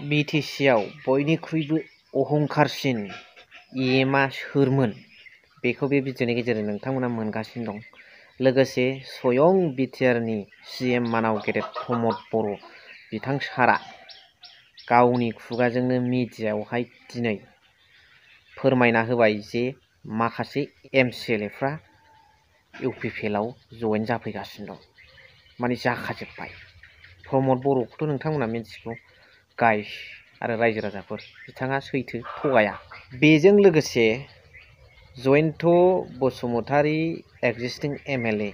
बिटिसिआव बयनिख्रुइबो अहंकारसिन इएमआ सोरमोन बेखौ बे भिडिअनि गेजेरजों नोंथांमोना मोनगासिनो दं। लोगोसे स्वयं बिटिआरनि सिएम मानाव गेदेर प्रमद बर' बिथां सारा गावनि खुगाजोंनो मिडियायावहाय दिनै फोरमायना होबाय जे माखासे एमसिएलएफ्रा इउपिपिएलआव जयेन जाफैगासिनो दं, माने जाखाजोब्बाय। प्रमद बर'खौथ' नोंथांमोना मिथिगौ, गाइस आरो रायजो राजाफोर, बिथाङा सैथो थगाया। बेजों लोगोसे Jayanta Basumatary एक्जिस्टिं MLA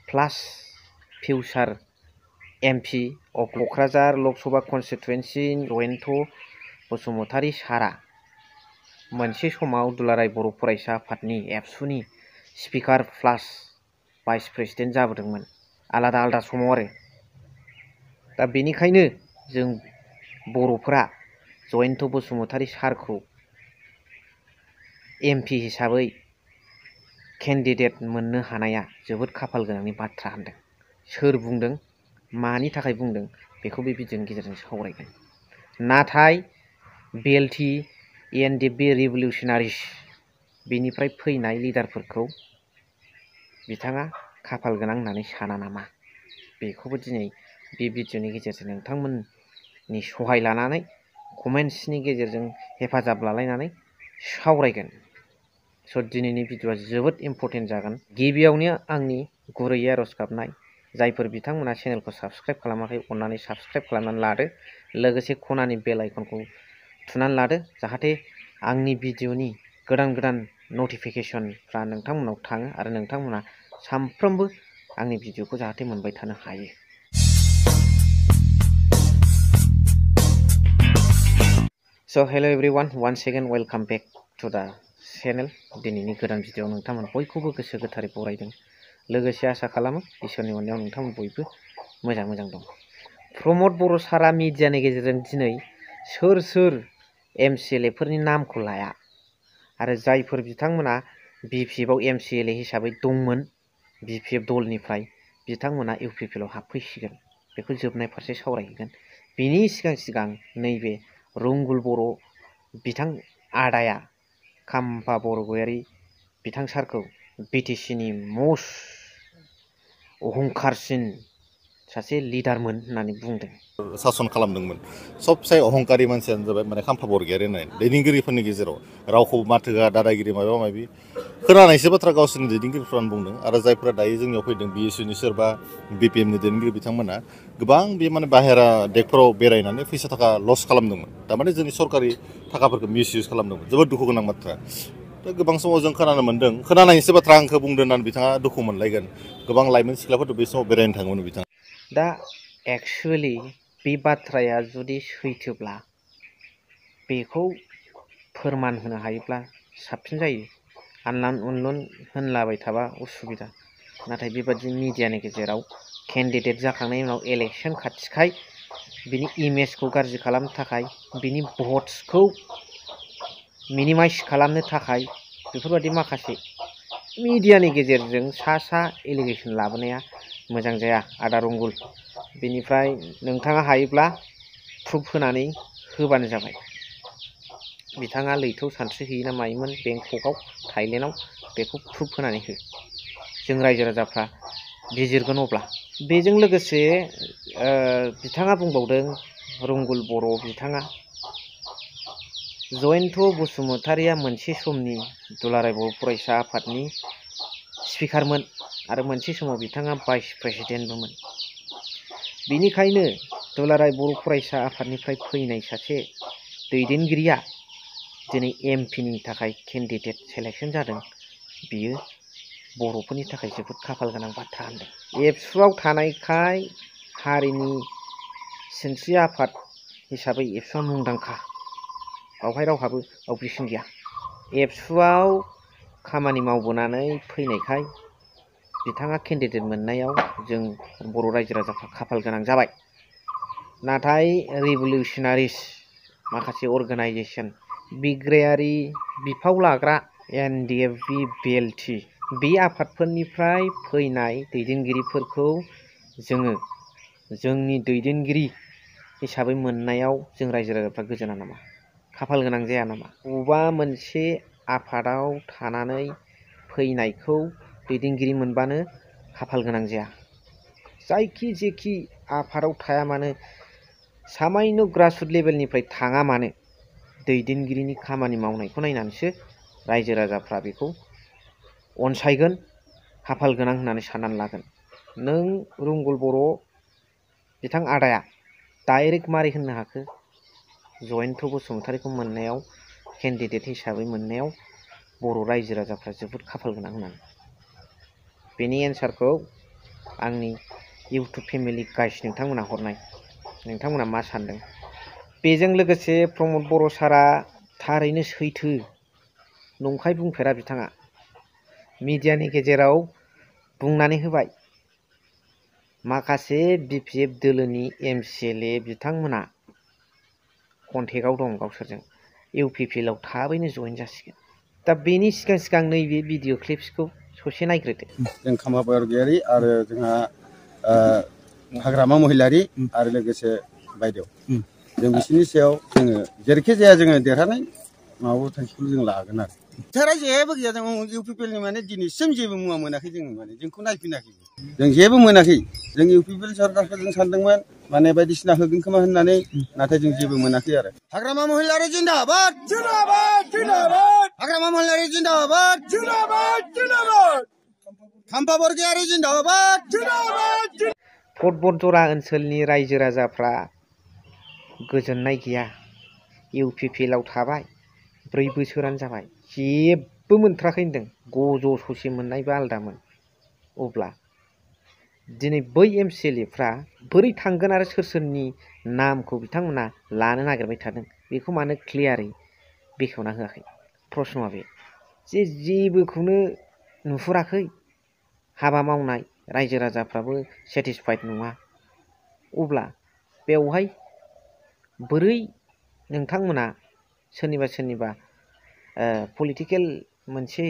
plus future MP of Kokrajhar Lok Sabha कनस्टिटुएन्सि Jayanta Basumatary सारा मोनसे समाव दुलाराय बर' फरायसा आफादनि एबसुनि स्पिकार प्लास भाइस प्रेसिडेन्ट जाबोदोंमोन, आलादा आलादा समाव आरो। दा बेनिखायनो जों बर'फोरा जयन्त बसुमतारी सारखौ एमपि हिसाबै केन्डिडेट मोननो हानाया जोबोद खाफाल गोनांनि बाथ्रा होनदों। सोर बुंदों, मानि थाखाय बुंदों, बेखौ बे भिडिअनि गेजेरजों सावरायगोन। नाथाय बिएलटि एनडिएफबि रिभलिउसनारिस बेनिफ्राय फैनाय लिडारफोरखौ बिथाङा खाफाल गोनां होननानै साना नामा, बेखौबो दिनै बे भिडिअनि गेजेरजों नोंथांमोननि सहाय लानानै कमेन्ट्सनि गेजेरजों हेफाजाब लालायनानै सावरायगोन। स' दिनैनि भिडिअआ जोबोद इम्परटेन्ट जागोन। गिबियावनो आंनि गुरैयै आर'ज गाबनाय, जायफोर बिथांमोना चेनेलखौ साबस्क्राइब खालामाखै अन्नानै साबस्क्राइब खालामनानै लादो। लोगोसे खनानि बेल आइकनखौ थुनानै लादो, जाहाथे आंनि भिडिअनि गोदान गोदान नटिफिकेसनफ्रा नोंथांमोनाव थाङो आरो नोंथांमोना सानफ्रोमबो आंनि भिडिअखौ जाहाथे मोनबाय थानो हायो। So' hello' everyone, once again welcome back to the channel. दिनैनि गोदान भिडिअआव नोंथांमोन बयखौबो गोसो गोथारै बरायदों। लोगोसे आसा खालामो इसोरनि अननायाव नोंथांमोन बयबो मोजां दं। प्रमद बर' सारा मिडियानि गेजेरजों दिनै सोर सोर एमसिएलएफोरनि नामखौ लाया आरो जायफोर बिथांमोना बिपिएफआव एमसिएलए हिसाबै दंमोन बिपिएफ दलनिफ्राय, बिथांमोना इउपिपिएलआव हाबफैसिगोन, बेखौ जोबनाय फारसे सावरायहैगोन। बिनि सिगां नैबे रुंगुल बर' बिथां आदाया खाम्फा बरगयारी बिथां सारखौ बिटिसिनि मस्ट अहंकारसिन सासे लिडारमोन होननानै बुंदों। सासन खालामदोंमोन। सबसे अहंकारि मानसियानो जाबाय माने खाम्फा बरगयारी होननाय दैदेनगिरिफोरनि गेजेराव रावखौबो माथो होआ, दादागिरि माबा माबि खोनानायसो बाथ्रा गावसोरनि दैदेनगिरिफ्रानो बुंदों। आरो जायफोरा दायो जोंनियाव फैदों बिएसइउनि सोरबा बिपिएमनि दैदेनगिरि बिथांमोना गोबां बे माने बाहेरा देशफोराव बेरायनानै फैसा थाखा लस खालामदोंमोन, थारमाने जोंनि सरकारि थाखाफोरखौ मिसइउज खालामदोंमोन। जोबोद दुखु गोनां बाथ्रा। दा गोबां समाव जों खोनानो मोन्दों, खोनानायसो बाथ्रा आंखौ बुंदों होननानै बिथाङा दुखु मोनलायगोन। गोबां लाइमोन सिख्लाफोरथ' बे समाव बेरायनो थाङोमोन बिथाङा। दा एक्सुवेलि बे बाथ्राया जुदि सैथोब्ला बेखौ फोरमान होनो हायोब्ला साबसिन जायो। आनलान उनलुन होनलाबाय थाबा उसुबिदा। नाथाय बेबादि मिडियानि गेजेराव केन्डिडेट जाखांनायनि उनाव इलेक्सन खाथिखाय बिनि इमेजखौ गाज्रि खालामनो थाखाय, बिनि भट्सखौ मिनिमाइज खालामनो थाखाय बेफोरबायदि माखासे मिडियानि गेजेरजों सा एलिगेसन लाबोनाया मोजां जाया आदा रंगुल। बेनिफ्राय नोंथाङा हायोब्ला प्रुफ होनानै होबानो जाबाय। बिथाङा लैथोआव सानस्रिहैयोना मायोमोन बेंककआव, थाइलेण्डआव, बेखौ प्रुफ होनानै हो। जों रायजो राजाफ्रा बिजिरगोन अब्ला। बेजों लोगोसे बिथाङा बुंबावदों, रुंगुल बर' बिथाङा, जयन्त बसुमतारीया मोनसे समनि दुलाराय बर' फरायसा आफादनि स्पिकारमोन आरो मोनसे समाव बिथाङा भाइस प्रेसिडेन्टबोमोन। बेनिखायनो दुलाराय बर' फरायसा आफादनिफ्राय फैनाय सासे दैदेनगिरिया दिनै एमपिनि थाखाय केन्डिडेट सेलेक्सन जादों, बियो बर'फोरनि थाखाय जोबोद खाफाल गोनां बाथ्रा होनदों। एबसुआव थानायखाय हारिनि सिनस्रि आफाद हिसाबै एबसुआ मुंदांखा, बावहाय रावहाबो अबजेक्सन गैया। एबसुआव खामानि मावबोनानै फैनायखाय बिथाङा केन्डिडेट मोननायाव जों बर' रायजो राजाफ्रा खाफाल गोनां जाबाय। नाथाय रिभलिउसनारिस माखासे अर्गानाइजेसन, बिग्रायारि बिफाव लाग्रा एनडिएफबि बिएलटि, बे आफादफोरनिफ्राय फैनाय दैदेनगिरिफोरखौ जोङो जोंनि दैदेनगिरि हिसाबै मोननायाव जों रायजो राजाफ्रा गोजोना नामा? खाफाल गोनां जाया नामा? बबेबा मोनसे आफादाव थानानै फैनायखौ दैदेनगिरि मोनबानो खाफाल गोनां जाया। जायखि जेखि आफादाव थाया मानो, सामान्य ग्रासरुट लेभेलनिफ्राय थाङा मानो, दैदेनगिरिनि खामानि मावनायखौ नायनानैसो रायजो राजाफ्रा बेखौ अनसायगोन, खाफाल गोनां होननानै साननानै लागोन। नों रुंगल बर' बिथां आदाया डाइरेक्ट मारै होननो हाखो जयन्त बसुमतारीखौ मोननायाव, केन्डिडेट हिसाबै मोननायाव बर' रायजो राजाफ्रा जोबोद खाफाल गोनां होननानै? बेनि एन्सारखौ आंनि इउटुब फेमिलि गाइस नोंथांमोना हरनाय, नोंथांमोना मा सानदों? बेजों लोगोसे प्रमद बर' सारा थारैनो सैथो, नंखाय बुंफेरा बिथाङा। मिडियानि गेजेराव बुंनानै होबाय, माखासे BPF दोलोनि MCLA बिथांमोना कन्टेक्टआव दं गावसोरजों, UPPL आव थाबैनो जइन जासिगोन। दा बेनि सिगां सिगां नैबे भिडिअ क्लिप्सखौ ससे नायग्रोदो। जों खामा बरगयारी आरो जोंहा हाग्रामा महिलारी आरो लोगोसे बायदेव, जों बिसोरनि सायाव जोङो जेरैखि जाया जोङो देरहानाय माबा थांखिखौ जों लागोन आरो। देरहानाय जेबो गैया, जों UPPL नि माने दिनैसिम जेबो मुवा मोनाखै, जों माने जोंखौ नायफैनाखै, जों जेबो मोनाखै। जों UPPL सरकारखौ जों सानदोंमोन माने बायदिसिना होगोन खोमा होननानै, नाथाय जों जेबो मोनाखै आरो। हाग्रामा महिलारी जिन्दाबाद, जिन्दाबाद, जिन्दाबाद। हाग्रामा महिलारी जिन्दाबाद, जिन्दाबाद, जिन्दाबाद। खाम्फा बरगयारी जिन्दाबाद, जिन्दाबाद। भटबरजरा ओनसोलनि रायजो राजाफ्रा गोजोननाय गैया। UPPL आव थाबाय 4 बोसोरानो जाबाय, जेबो मोनथाराखै होनदों। गज' ससे मोननायबा आलदामोन। अब्ला दिनै बै MCLA फ्रा बोरै थांगोन आरो सोर सोरनि नामखौ बिथांमोना लानो नागिरबाय थादों, बेखौ मानो क्लियारै बेखेवना होआखै? प्रश्नआ बे जे जेबोखौनो नुहुराखै, हाबा मावनाय रायजो राजाफ्राबो सेटिसफाइड नङा। अब्ला बेवहाय बोरै नोंथांमोना सोरनिबा पलिटिकेल मोनसे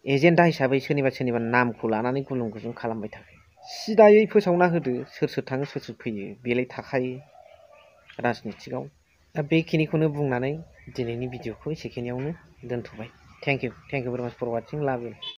एजेन्डा हिसाबै सोरनिबा नामखौ लानानै गुलुं गुजुं खालामबाय थाखो? सिदायै फोसावना होदो, सोर सोर थाङो सोर सोर फैयो, बेलाय थाखायो राजनितिकआव। दा बेखिनिखौनो बुंनानै दिनैनि भिडिअखौ एसेखिनियावनो दोनथ'बाय। थेंक इउ भेरि माच फर वाचिं, लाभ इउ।